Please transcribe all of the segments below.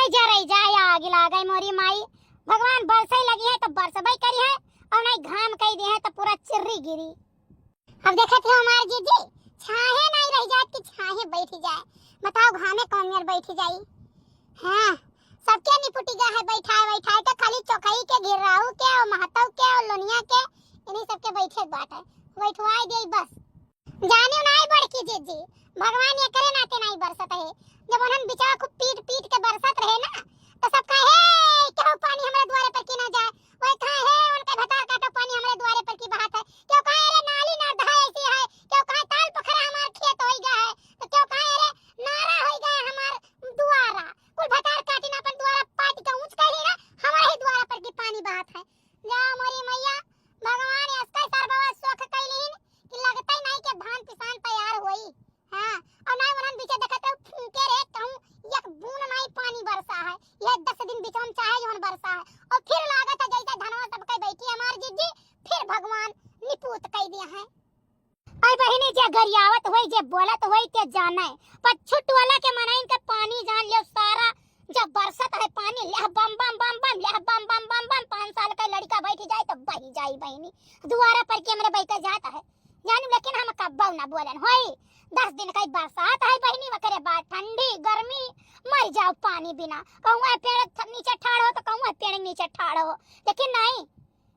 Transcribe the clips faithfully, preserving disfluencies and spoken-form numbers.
जरई जाए, आग लागे मोरी माई। भगवान बरसई लगिहैं तो बरसबई करिहैं, अउर नाहीं घाम कई दिहैं तो पूरा चिर्री गिरी। अब देखत हो हमार जीजी, छाहे नाहीं रहि जात कि छाहे बैठ जाए। बताओ घामे कौन मेर बैठ जाई। हाँ, सबके निपुटिगा है बैठाए बैठाए के, खाली चोखई के, घिर्राऊ के, अउर महतऊ के, अउर लोनिया के, इन्हीं सबके बैठे के बाटे, बैठवाए देई बस। जानियो नाई बड़की जीजी, भगवान एकरे नाते नाई बरसत है। जब उन्हन बिचवा खूब पीट पीट के बरसत रहे ना, तो सब कहे, "हे, केहू पानी हमरे दुआरे पर की ना जाए।" वही कहे, "हे, उनके भतार काटो पानी हमरे दुआरे पर की बहात है।" केहू कहे, "अरे, नाली नरधा ऐसी है।" केहू कहे, "ताल पोखरा हमार खेत होई गया है।" तो केहू कहे, "अरे, नारा होई गया हमार दुआरा।" कुल भतार काटिन अपन दुआरा पाट के ऊँच कइली ना, हमारे ही दुआरा पर की पानी बहात है। जा मोरी मैया, भगवान असकै सरबवा सोख कइलिन कि लगतै नाई के धान पिसान तैयार होई। हाँ, अउर नाई उन्हन बीचे देखत रहो फूंके रे, कहूँ एक बून नाई पानी बरसा है। यह दस दिन बीच हम चाहे जौन बरसा है, अउर फिर लागत है जैसे धनवा सबके बैठी हमार जीजी, फिर भगवान निपूत कई दिया है। अरे बहिनी, जे गरियावत होई, जे बोलत होई, ते जाने। पच्छू टोला के मनइन के पानी जान लियो सारा, जब बरसत है पानी, लेह बम बम बम बम, लेह बम बम बम बम, पाँच साल का लड़का बैठ जाए तो बही जाई बहिनी, दुआरा पर के हमरे बैठे जात है जानी, लेकिन हम कब्बो ना बोलन होई। दस दिन का ही बरसात है बहिनी, ओकरे बाद ठंडी गर्मी, मर जाओ पानी बिना। कहूँ है पेड़ थ-, नीचे ठाड़ हो तो कहूँ है पेड़ नीचे ठाड़ हो, लेकिन नहीं,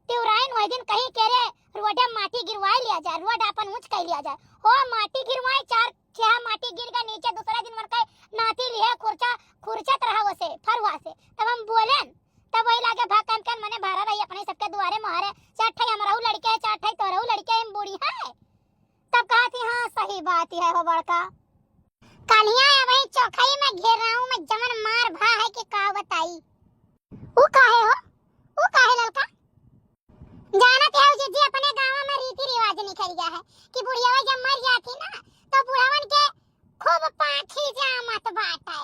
तिवराइन वही दिन कही के रे, रोडे माटी गिरवाई लिया जाए, रोड आपन ऊंच कई लिया जाए। हो माटी गिरवाई, चार छह माटी गिर गए नीचे, दूसरा दिन मन के नाती लिहे खुरचा, खुरचत रहा वसे, फरुआ से। तब हम बोलेन, तब वही लागे भा कन कन मने भरा रही अपने सबके दुआरे मोहरे, चार ठई हमरहू लड़के है, चार ठई तोरहू लड़के है, हम बूढ़ी है। तब कहा थी, "हाँ, सही बात है हो बड़का।" कलिया अबही चोखई में घेराऊ में जवन मार भा है कि का बताई। ऊ काहे हो? ऊ काहे ललका? जानत है जीजी, अपने गाँव में रीति रिवाज निकल गया है कि बुढ़िया जब मर जाती ना तो बुढ़वन के खूब पाखी जामत बाटे।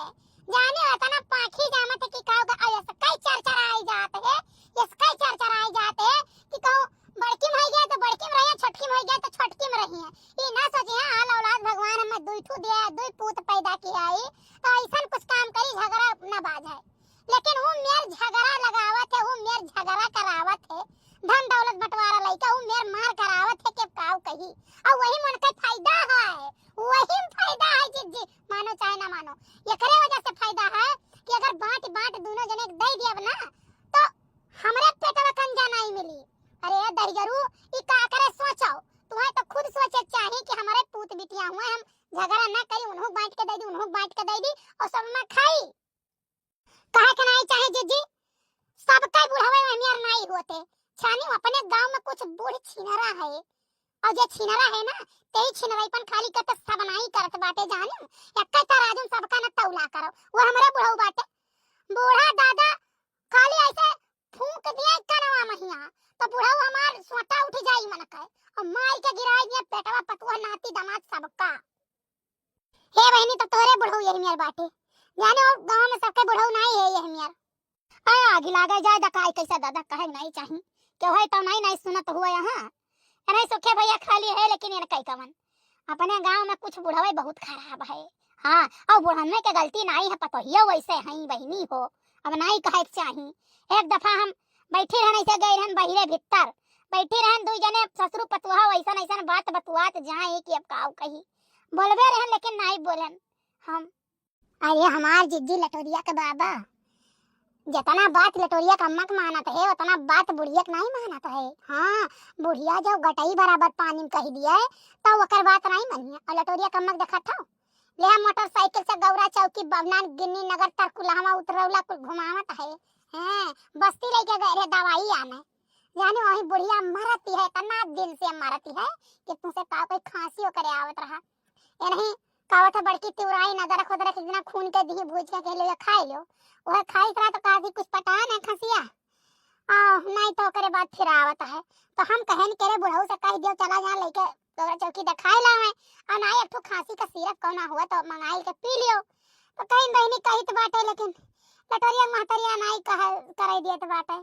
जाने हो इतना पाखी जामत है कि का होगा, और इसका ही चरचराई जात है, इसका ही चरचराई जात है कि कहूँ बड़की में होई गया तो बड़की में रहिए, छोटकी में होई गया तो छोटकी में रहिए। ई ना सोचे हैं, हाल औलाद भगवान हमें दुई ठू दिया है, दुई पूत पैदा किया है, तो ऐसन कुछ काम करी, झगड़ा ना बाज है। लेकिन ऊ मेर झगड़ा लगावत है, ऊ मेर झगड़ा करावत है, धन दौलत बंटवारा लइका, ऊ मेर मार करावत है, के काऊ कही। और वही मन के फायदा है, वही में फायदा है जीजी, मानो चाहे ना मानो, एकरे वजह से फायदा है कि अगर बांट बांट दोनों जने के दे दियब ना, तो हमरे पेटवा कंजा नहीं मिली। अरे दहिजरू, ई का करे सोचो, तुम्हें तो खुद सोचे चाहिए कि हमारे पूत बिटिया हुए, हम झगड़ा ना करी, उन्हों बांट के दे दी, उन्हों बांट के दे दी और सब में खाई। कहे के नहीं चाहे जीजी, सबका बुढ़ावे में नियर नहीं होते। छानी अपने गांव में कुछ बूढ़ छिनरा है, और जे छिनरा है ना, तेई छिनराईपन खाली करते सब नहीं करत बाटे जानी। एक्के तराजू में सबका न तौला करो, वो हमरे बुढ़ऊ बाटे। बूढ़ा दादा खाली ऐसे फूंक दिए कनवा महिया, तो बुढ़ऊ हमार सोटा उठ जाई मन के, और माई के गिराई दिए पेटवा पतुआ नाती दामाद सबका। हे बहिनी, तो तोरे बुढ़ऊ यही मेर बाटे, जाने और गांव में सबके बुढ़ऊ नहीं है यही मेर। अरे आगी लागे जाए दकाई कैसा दादा कहे नहीं चाही, क्यों है तो नहीं, नहीं सुनत हुआ यहाँ। अरे सुखे भैया खाली है, लेकिन इनका ही कवन, अपने गांव में कुछ बुढ़वे बहुत खराब है। हाँ, और बुढ़नवे के गलती नाई है, पतोहियो वैसे हैं बहिनी हो, अब नाई कहे के चाही। एक दफा हम बैठी रहन, ऐसे गए रहन बहिरे भीतर, बैठी रहन दुई जने ससुर पतोहा, वैसन ऐसन बात बतुआत जाए कि अब काऊ कही, बोलबे रहन लेकिन नाई बोलन हम। अरे हमार जिज्जी लटोरिया के बाबा, जितना बात लटोरिया के अम्मा के मानत है, उतना बात बुढ़िया के नहीं मानत है। हाँ, बुढ़िया जब गटई बराबर पानी में कह दिए, तब ओकर बात नहीं मानिए। और लटोरिया के अम्मा के देखत हो, ले मोटरसाइकिल से गौरा चौकी, बबनान, गिन्नी नगर, तरकुलहवा, उतरौला कुल घुमावत है। हैं, बस्ती लेके गए रहे दवाई आने, जाने वही बुढ़िया मरती है, इतना दिन से मरती है कि तुमसे का कोई खांसी ओकरे आवत रहा। ये नहीं, कहत है बड़की तिवराइन अदरक उदरक एक दिना खून के दिही भूज के, के ले खाए लो। वह खाई रहा तो कहा थी कुछ पटा नहीं खसिया। आ, नहीं तो ओकरे बाद फिर आवत है। तो हम कहन के रे बुढ़ऊ से कह दियो चला जा लेके तोरा चौकी दिखाए लावे। और ना एक ठो खांसी का सिरप कौना हुआ तो मंगाई के पी लियो। तो कहीं बहिनी कहित बाटे, लेकिन लटोरिया महतरिया नाई कह, करे दियत बाटे।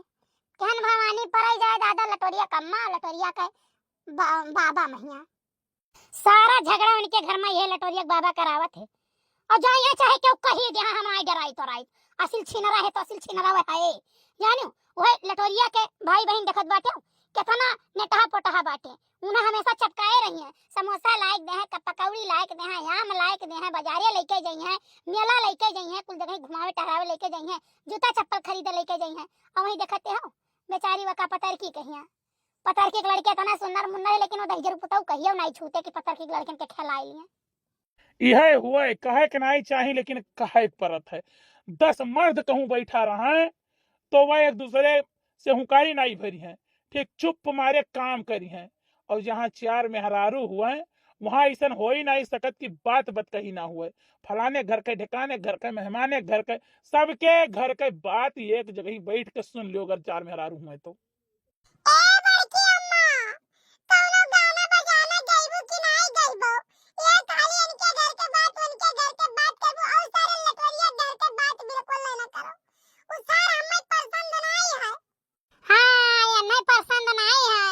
केहन भवानी पराई जाए दादा, लटोरिया कम्मा, लटोरिया के बा-, बाबा महिया। सारा झगड़ा उनके घर में ये लटोरिया के बाबा करावत है। और जाइए चाहे केहू कही दे, हाँ, हम आई डराई तो राई। असिल छिनरा है तो असिल छिनरा वह है। जानियो, वह लटोरिया के भाई बहिन देखत बाटे, केतना नेटहा पोटहा बाटे। उन्हें हमेशा चटकाए रही हैं, समोसा लायक दे हैं, क-, पकौड़ी लायक दे हैं, आम लायक दे हैं, बाजारे लेके जाई हैं, मेला लेके जाई हैं, कुल जगह घुमावे टहरावे लेके जाई हैं, जूता चप्पल खरीदे लेके जाई हैं। और वहीं देखते हो, बेचारी वका पतरकी कहिया, पतरकी के लड़के इतना सुंदर मुन्नर है, लेकिन वो दहिजर पुतऊ कहियो नहीं छूते कि पतरकी के लड़कन के खेलाए लिए। इहे हुए, कहे के नाई चाही, लेकिन कहे के परत है। दस मर्द कहूँ बैठा रहे, तो वह एक दूसरे से हुंकारी नाई भरी हैं, ठीक चुप मारे काम करी हैं। और जहाँ चार मेहरारू हुए, वहाँ ऐसन हो ही नाई सकत कि बात बतकही ना हुए। फलाने घर के, ढेकाने घर के, मेहमाने घर के, सबके घर के बात एक जगह बैठ के सुन लियो, अगर चार मेहरारू हुए तो। ए बड़की अम्मा, कौनो गाना बजाना गइबू कि नाई गइबू? ये खाली इनके घर के बात, उनके घर के बात करबू, और सारे लटवरिया घर के बात बिल्कुल ना करो। उ सार हमें पसंद नाई है। हाँ, ये हमें पसंद नाई है।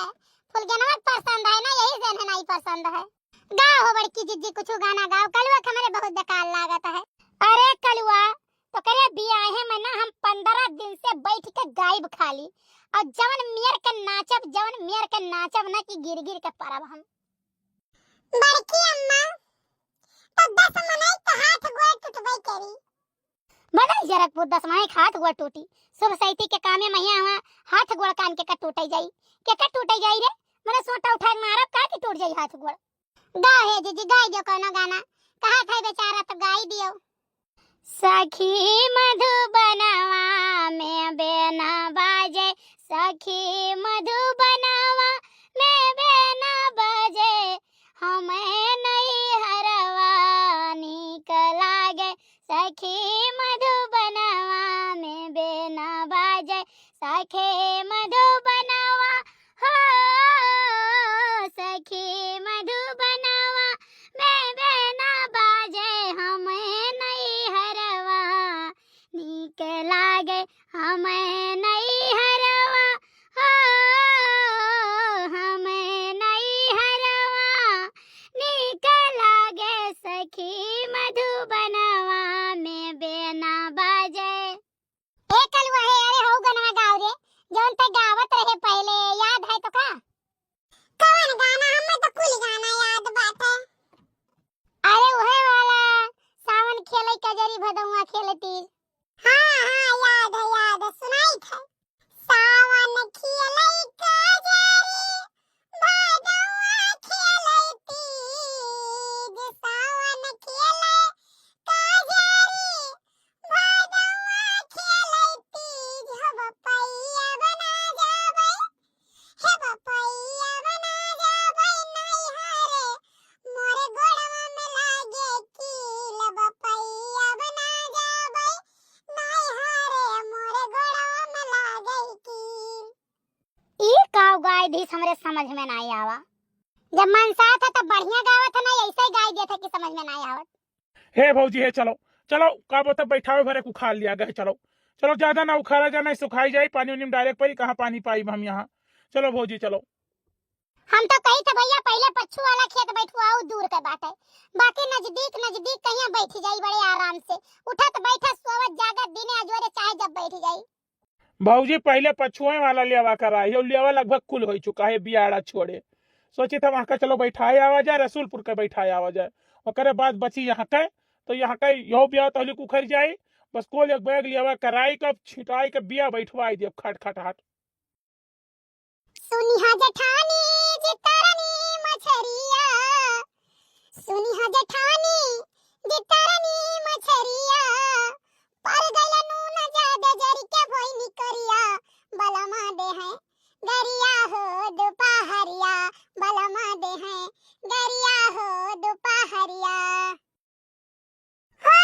फुलगनवा पसंद है ना, यही से इन्हें नाई पसंद है। गाओ हो बड़की जिज्जी, कुछ गाना गाओ। कलुआ के हमरे बहुत बेकार लागत है। अरे कलुआ, तोकरे बियाहे में ना हम पन्द्रह दिन से बैठ के गाइब खाली, और जवन मेर के नाचब, जवन मेर के नाचब ना कि गिर गिर के परब हम। बड़की अम्मा, तो दस मनई के हाथ गोड़ टूटबे करी। बदल जरकपुर दस मनई के हाथ गोड़ टूटी। शुभ सैती के कामे महिया हुआ, हाथ गोड़ कान के का टूटे जाई, के का टूटे जाई रे? मने सोटा उठा के मारब का कि टूट जाई हाथ गोड़? गाओ हे जीजी, गाई दियो कौनो गाना। कहा था बेचारा तो गाई दियो। सखी मधुबनवा में बेना बाजे, सखी मधुबनवा में बेना बाजे, हमें नैहरवा नीक लागे। सखी मधुबनवा में बेना बाजे, सखी मधुबनवा हो, सखी मधुबनवा में बेना बाजे, हमें नैहरवा नीक लागे, हमें नैहरवा हो, हमें नैहरवा नीक लागे, सखी मधुबनवा में बेना बाजे। ए कलुआ हे, अरे हऊ गनवा गाओ रे, जौन ते गावत रहे पहले, याद है तो का? कवन गाना? हमें तो कुल गाना याद बाटे। अरे उहे वाला, सावन खेले कजरी भदौआ खेले तीज। हाँ, हाँ, याद है, याद है, सुनाई था। सावन खेले कजरी भदौआ खेले तीज, सावन खेले कजरी भदौआ खेले तीज, हो बपैया बना जाबे, हे बपैया बना जाबे नैहरे, मोरे गोड़वा में लागे कील, बपैया बना जाबे नैहरे, मोरे गोड़वा में लागे कील। ई का गाय दीस हमरे समझ में नाई आवा। जब मनसात है तब बढ़िया गावत है ना, ऐसे ही गाय देत है कि समझ में नाई आवत। हे भौजी, हे चलो, चलो, का बोलते बैठावे भरे के उखाड़ लिया गए, चलो, चलो, ज्यादा ना उखाड़ा जाए, नहीं सुखाई जाए, पानी उनी में direct पड़ी, कहाँ पानी पाई हम यहाँ। चलो भौजी, चलो। हम तो कही थे भैया, पहले पच्छू वाला खेत बैठुआऊ दूर के बाटे, बाकी नजदीक, नजदीक कहिया बैठ जाई बड़े आराम से, उठत बैठत सोवत जागत दिने अजोरे चाहे जब बैठ जाई। भौजी, पहिले पछुए वाला लेवा कराई, और लेवा लगभग कुल हो चुका है, बियाड़ा छोड़े। सोचित है वहाँ का चलो बैठाए आवा जाए, रसूलपुर का बैठाए आवा जाए, ओकरे बाद बची यहाँ का, तो यहाँ का यो बिया तहली उखड़ जाई। बस कुल एक बैग लेवा कराई, कब छिटाई के बिया बैठवाई दियो, खट खट हाट। सुनिहा जेठानी जी तरनी मछरिया, सुनिहा जेठानी जी तरनी मछरिया, पर गइल नून ज्यादा जरि के भइनी करिया, बलमा देहैं गरिया हो दुपहरिया, बलमा देहैं गरिया हो दुपहरिया। हो,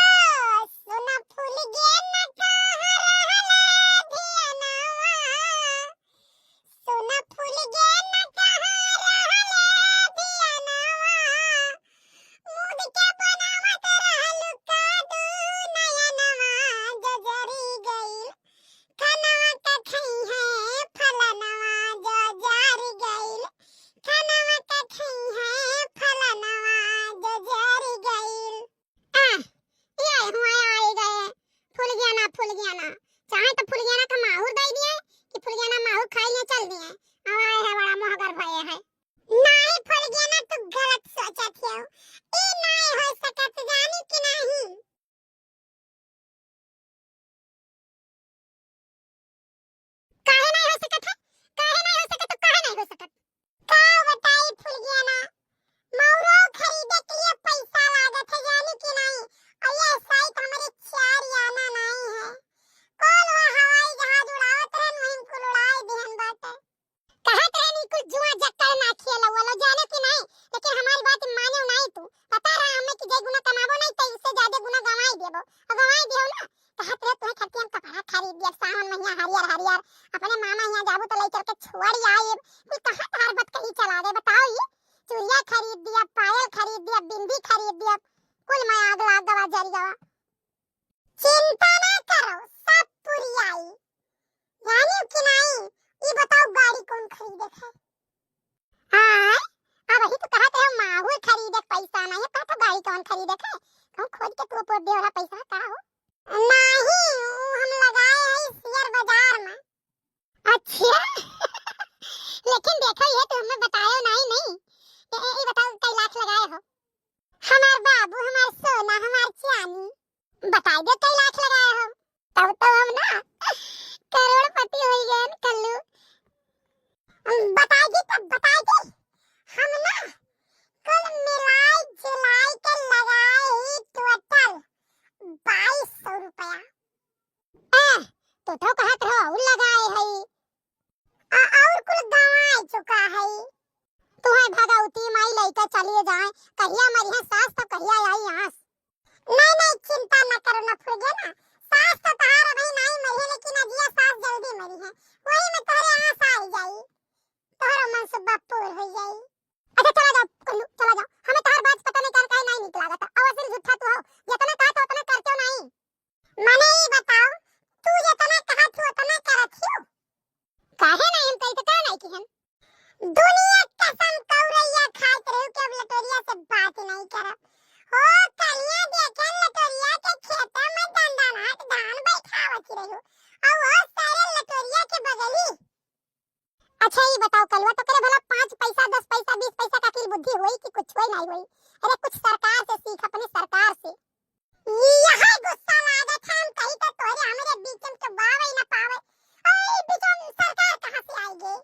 सुना फूल गे न कहाँ रहले धियनवा, सुना फूल गे न कहाँ रहले धियनवा, मूद के बनावत रहलू कादू, फुलगेना, चाहे तो फुलगेना का माहुर दे दिए कि फुलगेना माहुर खाई ले चल दिए। अब आए है बड़ा मोहगर भये है। नहीं फुलगेना, तू गलत सोचत हो। ई नहीं हो सकत, जानी कि नहीं? काहे नहीं हो सकत है? काहे नहीं हो सकत? तो काहे नहीं हो सकत? का बताई फुलगेना, मौरो खरीदे के लिए पैसा लागत है, जानी कि नहीं? और ये साइत हमारे चार आना नहीं है। कौन वो हवाई जहाज उड़ावत रहन, वहीं कुल उड़ाए दिहन बाटे। कहत रहनी कुछ जुआ जक्कर ना खेलो, वो लो जाने कि नहीं, लेकिन हमारी बात मानो नहीं तू। पता रहा हमें कि जे गुना कमाबो नहीं, तो इससे ज्यादा गुना गंवाई देबो। और गंवाई दियो ना, कहत रहे तुम्हें खर्चियन कपड़ा खरीद दिया, सावन महीना हरियर हरियर, अपने मामा यहाँ जाबू तो ले चल के छोड़ आए। फिर कहाँ तहार बात कहीं चला गए, बताओ ये? चूड़िया खरीद दिया, पायल खरीद दिया, बिंदी खरीद दिया, कुल मैं आग लाग गवा, जरी गवा। चिंता ना करो, सब पुरी आई। जानियो कि नाई, ई बताओ गाड़ी कौन खरीदे है? हाँ, अब वही तो कहत है, माहुर खरीदे के पैसा नाई है, कहत गाड़ी कौन खरीदे है? कहूँ खोज के तू पोत दे वाला पैसा का हो? नहीं, ऊ हम लगाए है शेयर बाजार में। अच्छा। लेकिन देखो, ये तो हमें बतायो नाई, नहीं। ए, ए, ये बताओ, कई लाख लगाए हो? हमार बाबू, हमार सोना, हमार चानी। बताई दे, कई लाख लगाए हो? तब तो हम ना करोड़पति हो गए न, कल्लू। बताई दी, तब बताई दी। हम ना कुल मिलाई जुलाई के लगाए ही टोटल बाईस सौ रुपया। ए, तू तो कहत रहो और लगाए हई। आ, और कुल गंवाए चुका हई। तू है भगवती माई लइके चलिए जाए, कहिया मरिहे सास तो कहिया आई आस। नहीं, नहीं, चिंता न करो न फुलगेना, सास तो तहार अभी नहीं मरिहे, लेकिन अजिया सास जल्दी मरिहे, वही में तोहरे आस आई जाई, तोहरो मनसुबा पूर हो जाई। अच्छा चला जाओ कल्लू, चला जाओ, हमें तहार बात पता नहीं कर काहे नहीं निक लागत, और सिर्फ झूठा तू हो, जितना कहा था उतना करते हो नहीं। मने ई बताओ, तू जेतना कहत हो, ओतना करत हो? काहे नाहीं हम कही, त का नाहीं किहन? दुनिया कसम कौरैया खात रहू कि अब लटोरिया से बात नाहीं करब। हो, कलिया देखे लटोरिया के खेते में दंदनाट धान बैठावत रहू। और वो सारे लटोरिया के बगली। अच्छा, ई बताओ कलुआ, तोकरे भला पाँच पैसा, दस पैसा, बीस पैसा का अकिल बुद्धि होई कि कुछ होई नाहीं होई? अरे, कुछ सरकार से सीख, अपनी सरकार से। यही गुस्सा लागत है, हम कही तो तोरे हमरे बीच में तो बावे ही ना पावे। अरे, बीच में सरकार कहाँ से आई गे?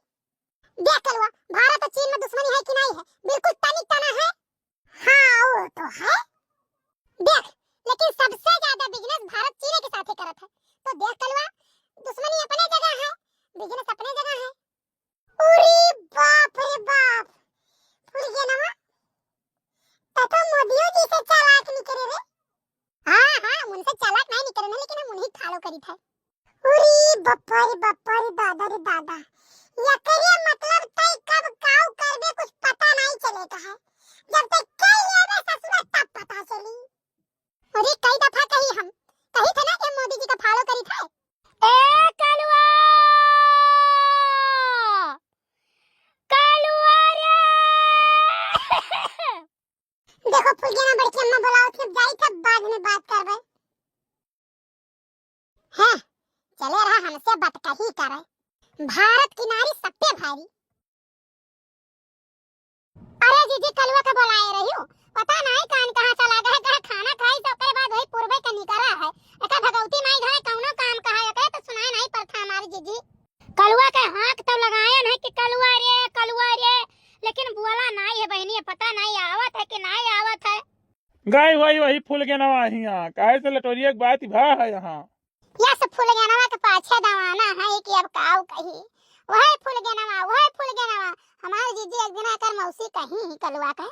देख कलुआ, भारत और चीन में दुश्मनी है कि नाहीं है? बिल्कुल तनिक तना है। हाँ, वो तो है। देख, लेकिन सबसे ज्यादा business भारत चीन के साथे करत है। तो देख कलुआ, दुश्मनी अपने जगह है, business अपने जगह है। अरे बाप रे बाप, फुलगेनवा, त तो मोदियो जी से चालाक निकरे रे। हाँ, हाँ, हम उनसे चालाक नाहीं निकरे हैं, लेकिन हम उन्हीं follow करी थे। अरे बप्पा रे बप्पा रे दादा रे दादा, एकरे मतलब तय कब काऊ करबे कुछ पता नाहीं चले का है। जब तक कई लेबे ससुरा तब पता चली। अरे कई दफा कही हम, कही थे ना कि मोदी जी का follow करी थे। ए कलुआ, कलुआ रे। देखो फुलगेना बड़की अम्मा बुलावत है, जाई थे बाद में बात करबे। हैं, चले रहा हमसे बतकही करे। भारत की नारी सब पे भारी। अरे जीजी, कलुआ के बोलाए रही हूँ, पता नाहीं कान कहाँ चला गए, कहे खाना खाई से ओकरे बाद वही पूर्वे के निकला है। एका भगवती माई घरे कौनो काम कहा, एकरे तो सुनाई नाहीं पड़ता हमारी जीजी। कलुआ के हाँक तो लगाए नहीं कि कलुआ रे, कलुआ रे, लेकिन बोला नाहीं है बहिनी, पता नाहीं आवत है कि नाहीं आवत है। गई वही, वही फुलगेनवा हियाँ, काहे से लटोरिया के बात भा है यहाँ। यस फुलगेनवा के पाछे दवाना है कि अब काऊ कही, वह फुलगेनवा, वह फुलगेनवा। हमार जीजी एक दिन एकर मौसी कही ही कलुआ के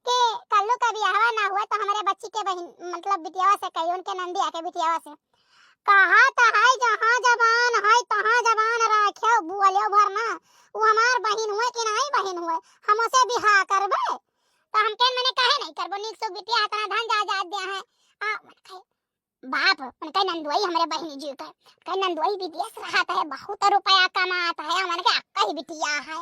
कि कल्लू का बियाहवा ना हुआ तो हमरे बच्ची के बहिन, मतलब बिटियावा से कही, उनके नंदिया के बिटियावा से। कहा तो है, जहाँ जबान है तहाँ जबान राख्यो, बोल्यो भर ना। वो हमार बहिन हुए कि नाहीं बहिन हुए, हम उसे बिहा करबे। तो हम कहन मने काहे नाहीं करबो, नीक सुख बिटिया, इतना धन जायदाद दिया है। आ, बाप, उनका नंदोई हमरे बहिनी जी के, उनका नंदोई विदेश रहत है, बहुत रुपया कमात है, हमन के अक्का ही बिटिया है।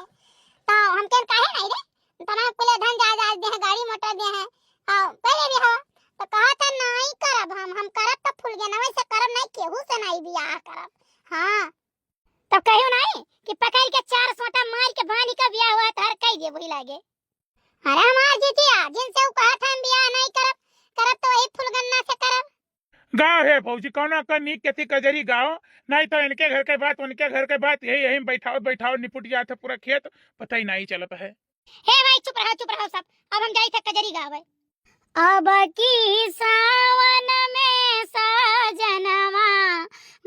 तो हम कहन काहे नाहीं रे, तना कुले धन जायदाद दे हैं, गाड़ी मोटर दे हैं, हाँ, पहले भी हो, तो कहत है, "नाहीं करब हम, हम करब तो फुलगेनवे से करब, नाहीं केहू से नाहीं बियाह करब।" हाँ, तब कहियो नाहीं कि पकड़ के चार सोटा मार के बानी का बियाह हुआ तो हर कई दे वही लागे। अरे हमार जितिया, जिनसे उ कहत है, "हम बियाह नाहीं करब, करब तो वही फुलगन्ना से करब।" गाओ हे भौजी, कौनो कर नीक केती कजरी गाओ, नाहीं तो इनके घर के बात, उनके घर के बात, यही, यही में बैठाओ, बैठाओ, निपुट जात है पूरा खेत, पता ही नाहीं चलत है। हे भाई, चुप रहो, चुप रहो सब, अब हम जाई थे कजरी गावे। अब की सावन में सजनवा,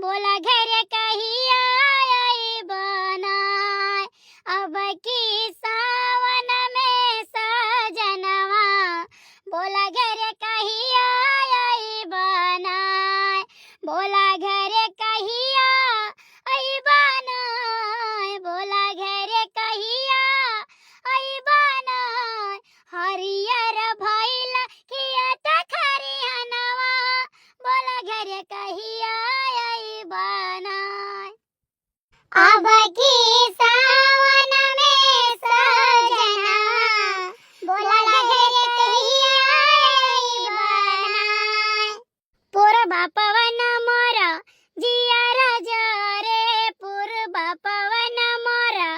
बोला घर कहिया अइबना। अब की सावन में सजनवा, बोला घर कहिया अइबना। बोला घर कहिया अइबना। बोला घर कहिया अइबना। हरियर भइल खेत खरिहनवा, बोला घर कहिया अइबना। अब की सावन में सजनवा, बोला घर कहिया अइबना। पूरबा पवन मोरा जियरा जरे, पूरबा पवन मोरा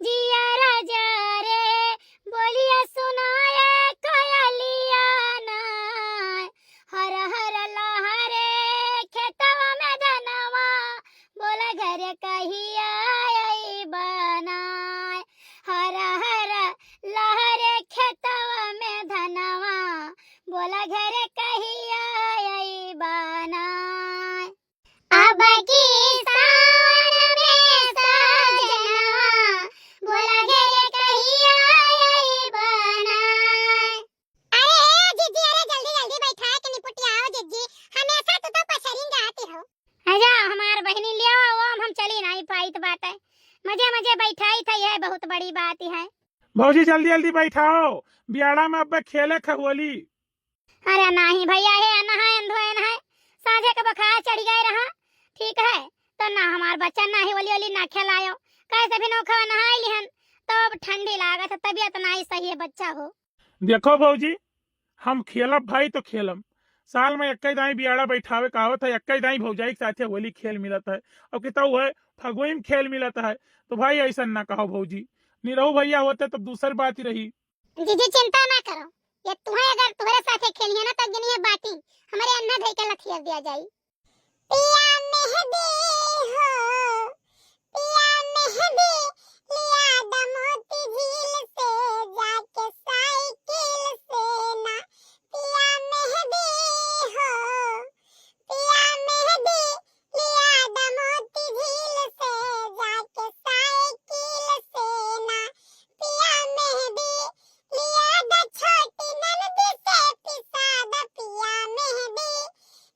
जियरा जरे, बोलिया सुनाए कोयलिया ना। हर हर लहरे खेतवा में धनवा, बोला घर कहिया अइबना। हर हर लहरे खेतवा में धनवा, बोला घर कहिया अइबना। अब की सावन में सजनवा, बोला घर कहिया अइबना। अरे हे जिज्जी, अरे जल्दी जल्दी बैठा के निपुटियाओ जिज्जी, हमेशा तू तो पछरिन जाती हो। आ जाओ हमार बहिनी, लियाओ, वो हम चली नाहीं पाइत बाटे, मजे मजे बैठाई था, यह बहुत बड़ी बात है। भौजी जल्दी जल्दी बैठाओ, बियाड़ा में अब खेले ख होली। अरे नाहीं भइया, हे अनहाय अनधोयन है, साँझे के बुखार चढ़ि गए रहा, ठीक है, तो ना हमार बच्चा ना ही ओली ओली ना खेलायो, कैसे भी नौखवा नहाई लिहन, तो अब ठंडी लागत है, तबीयत नाहीं सही है बच्चा हो। देखो भौजी, हम खेलब भाई तो खेलब, साल में एक्कै दाईं बियाड़ा बैठावे का आवत है, एक्कै दाईं भौजाई के साथे होली खेल मिलत है, और कितौ है फगुई में खेल मिलत है, तो भाई ऐसन ना कहो भौजी, निरहू भइया होते तब दूसर बात ही रही। जीजी चिंता ना करो, ये तुहे अगर तुहरे साथे खेलिए ना तो गिनिए बाटी, हमरे अन्ना धई के लथिया दिया जाई। पिया मेहदी हो, पिया मेहदी लिया द मोती झील से, जाके साइकिल से ना। पिया मेहदी हो, पिया मेहदी लिया द मोती झील से, जाके साइकिल से ना। पिया मेहदी लिया द छोटी ननद से पिसा द, पिया मेहदी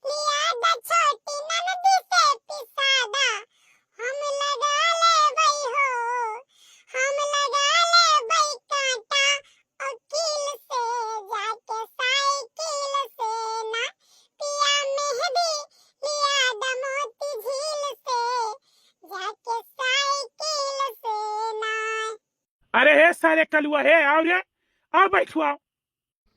लिया द छोटी ननद से पिसा द। हम लगा लेबै हो, हम लगा लेबै कांटा, वकील से जाके साइकिल से ना। पिया मेहदी लिया द मोती झील से, जाके साइकिल से ना। अरे हे सारे कलुआ, हे आओ रे, आओ बैठो, आओ।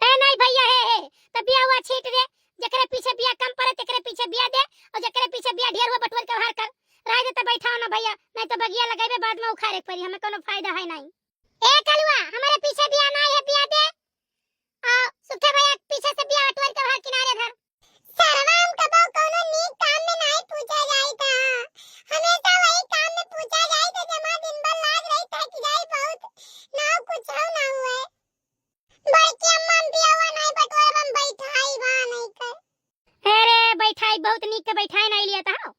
ए नाहीं भइया, हे, हे, त बिया हुआ छीट दे, जेकरे पीछे बिया कम पड़े, तेकरे पीछे बिया दे, और जेकरे पीछे बिया ढेर हुआ, बटोर के बाहर कर। रह दे त बैठाओ ना भइया, नाहीं तो बगिया लगइबे, बाद में उखाड़े के पड़ी, हमें कोनो फायदा है नाहीं। ए कलुआ, हमरे पीछे बिया नाहीं है, बिया दे। आ, सुखे भइया, पीछे से बिया बटोर के बाहर किनारे धर। सरवा हम कबो कौनो नीक काम में नाहीं पूछा जाई था, हमेशा वही काम में पूछा जाई था, जमा दिन भर लाज रही, थक जाई बहुत, नाव कुछ हो ना हुए। बड़की अम्मा, हम बियावा नाहीं बटोरब, हम बैठाई बा नाहीं कर। अरे, बैठाई बहुत नीक के बैठाई नाहीं लिया था।